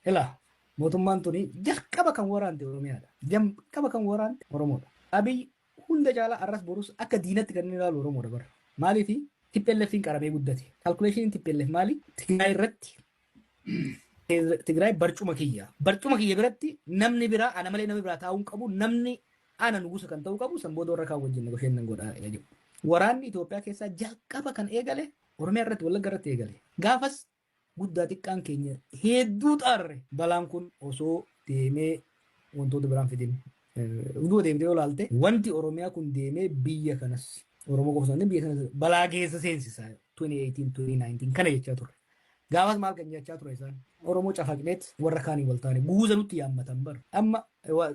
Ilaa, mootummaan tuni jalqaba kan waraante Oromiyaadha. Jalqaba kan waraante Oromoodha. Abiy hunda caalaa arras borus akka diinatti kan inni ilaalu Oromoodha bara. Maaliifi? TPLFin qaramee guddate. Calculationiin TPLF maali? Tigraay irratti, Tigraay barcuma kiyya. Barcuma kiyya biratti namni biraa ana malee namni biraa taa'uu hin qabu. Namni ana nugusa kan ta'uu qabu, san booda warra kaan wajjin negotiate nan godha jedhu. Waraanni Itoophiyaa keessaa jalqaba kan eegale Oromiyaa irratti, Wallagga irratti eegale. Gaafas guddaa xiqqaan keenya hedduu xaarre, balaan kun osoo deemee wantoota biraan fidin. Duuba deemtee yoo ilaalte, wanti Oromiyaa kun deemee biyya kanas, Oromoo qofa osoo hin ta'in biyya kanas balaa keessa seensisa 2018 2019 kana jechaa turre. Gaafas maal kan jechaa ture isaan? Oromoo cafaqneet warra kaanii wal taane guuza nutti yaammatan bara. Amma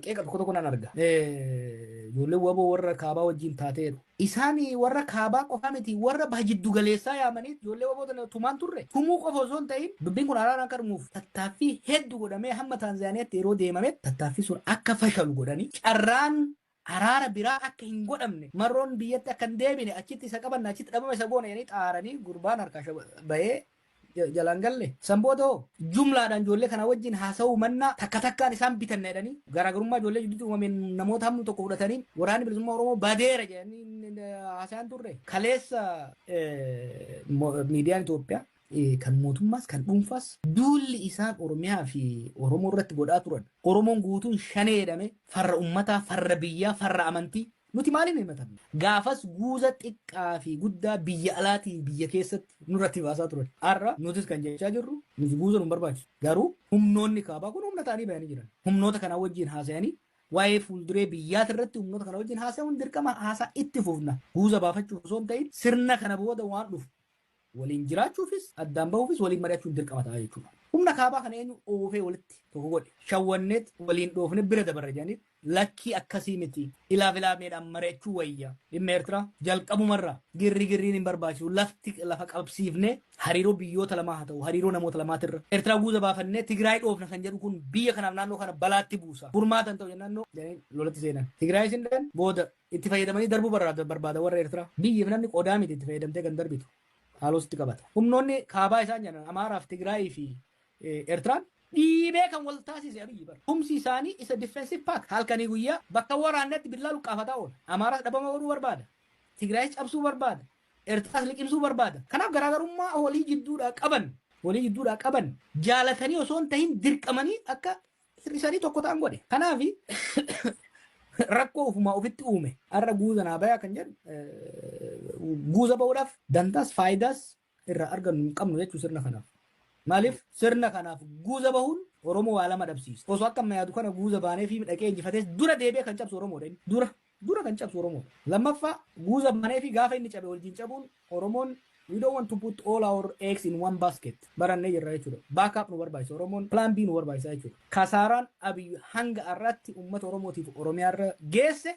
qeeqa tokko tokko nan arga. Ijoolleen WABOO warra kaabaa wajjin taateeru. Isaan warra kaabaa qofaa miti, warra baha jiddu galeessaa yaamanii ijoollee WABOO tana tumaan turre. Tumuu qofa osoo hin ta'in, dubbiin kun araaraan akka dhumuuf tattaaffii hedduu godhamee hamma Taanzaaniyaatti yeroo deemametti tattaaffii sun akka fashalu godhanii, carraan araara biraa akka hin godhamne, Marroon biyyatti akka hin deebine, achitti isa qabanna, achitti dhabama isa goona jedhanii xaaranii gurbaan harkaa bahee jalaan galle. San booda hoo jumlaadhaan ijoollee kana wajjin haasa'uu mannaa takka takkaan isaan bitanna jedhanii, garaagarummaa ijoollee jidduutti uumameen namoota hamma tokko fudhatanii waraanni bilisummaa Oromoo badeera jedhanii haasa'an turre. Kaleessa miidiyaan Itoophiyaa kan mootummaas kan dhuunfaas duulli isaan Oromiyaa fi Oromoo irratti godhaa turan, Oromoon guutuun shanee jedhame, farra ummataa, farra biyyaa, farra amantii, nuti maaliin himatamne? Gaafas guuza xiqqaa fi guddaa biyya alaatii biyya keessatti nurratti baasaa turan. Har'a nutis kan jechaa jirru, nuti guuza nu barbaachisu. Garuu humnoonni kaabaa kun humna ta'anii bayanii jiran. Humnoota kana wajjin haasa'anii, waa'ee fuulduree biyyaati irratti humnoota kana wajjin haasa'uun dirqama, haasaa itti fufna. Guuza baafachuuf osoo hin ta'in, sirna kana booda waan dhufu waliin jiraachuufis addaan bahuufis waliin mari'achuun dirqama ta'a jechuudha. Humna kaabaa kana eenyu oofee walitti tokko godhe? Shawwanneet waliin dhoofne bira dabarra jedhanii, lakkii, akkasii miti, ilaaf ilaameedhaan mari'achuu wayya. Dhimma Eertiraa jalqabumarraa girri girriin hin barbaachisu, lafti lafa qabsiifnee hariiroo biyyoota lamaa haa ta'u, hariiroo namoota lamaatirra. Eertiraa guuza baafannee Tigraay dhoofna kan jedhu kun biyya kanaaf naannoo kana balaatti buusa. Furmaata hin ta'u jennaan jedhanii lolatti seenan. Tigraay isin dhagan booda itti fayyadamanii darbuu barbaada warra Eertiraa. Biyyiif namni qodaa miti itti fayyadamtee kan darbitu. Haaloo sitti qabata. Humnoonni kaabaa isaan jedhan Amaaraaf, Tigraayii fi Eertiraan dhiibee kan wal taasise Abiyyi bara. Tumsi isaanii isa defensive pact, halkanii guyyaa bakka waraannetti billaa luqqaafataa oola. Amaaraas dhabama godhuu barbaada. Tigraayis cabsuu barbaada. Eertiraas liqimsuu barbaada. Kanaaf garaagarummaa walii jidduudhaa qaban jaalatanii osoo hin tahin dirqamanii akka hir'isanii tokko ta'an godhe. Kanaaf rakkoo ofumaa ofitti uume. Har'a guuza naa bayaa kan jedhu, guuza ba'uudhaaf dantaas faayidaas irraa argannu hin qabnu jechuu sirna kanaaf. Maaliif? Sirna kanaaf guuza bahuun Oromoo waa lama dhabsiisa. Osoo akka amma yaadu kana guuza baanee fi dhaqee injifatees, dura deebi'ee kan cabsu Oromoodha inni. Dura dura kan cabsu Oromoodha. Lammaffaa, guuza baanee fi gaafa inni cabe wajjin cabuun, Oromoon we don't want to put all our eggs in one basket. Barannee jirra jechuudha. Backup nu barbaachisa. Oromoon plan B nu barbaachisa jechuudha. Kasaaraan Abiy hanga har'aatti uummata Oromootiif Oromiyaarra geesse,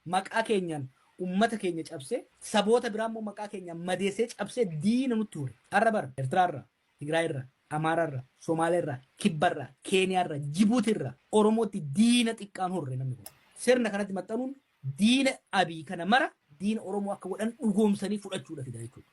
maqaa keenyaan uummata keenya cabsee, saboota biraa immoo maqaa keenyaan madeessee cabsee diina nutti hure. Har'a bara Eertiraarra, Tigraayirra, Amaararra, Somaaleerra, Kibbarra, Keeniyaarra, Jibuutirra Oromootti diina xiqqaan horre namni kun. Sirna kanatti maxxanuun diina Abiy kana mara diina Oromoo akka godhan dhugoomsanii fudhachuudha fida jechuudha.